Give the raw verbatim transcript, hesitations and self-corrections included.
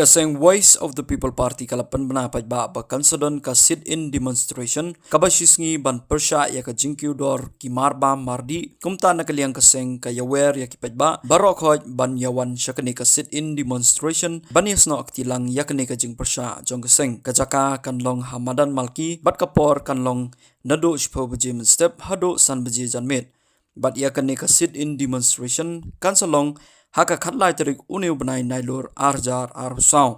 Ka seng Voice of the People Party ka la pynbna paidbah ba kan sa don ka sit-in demonstration kaba shisngi ban pyrshah ïa ka jingkiew dor ki marbam mardih, kumta na ka liang ka seng ka ïawer ïa ki paidbah baroh khoit ban ïawan sha kane ka sit-in demonstration ban ïasnoh kti lang ïa kane ka jingpyrshah jong ka seng. Ka jaka kan long ha madan Malki bad ka por kan long naduh shiphew baje mynstep haduh san baje janmiet. Bad ïa kane ka sit-in demonstration kan sa long ha ka khatlai tarik une u bnai Nailur arhajar arphew saw.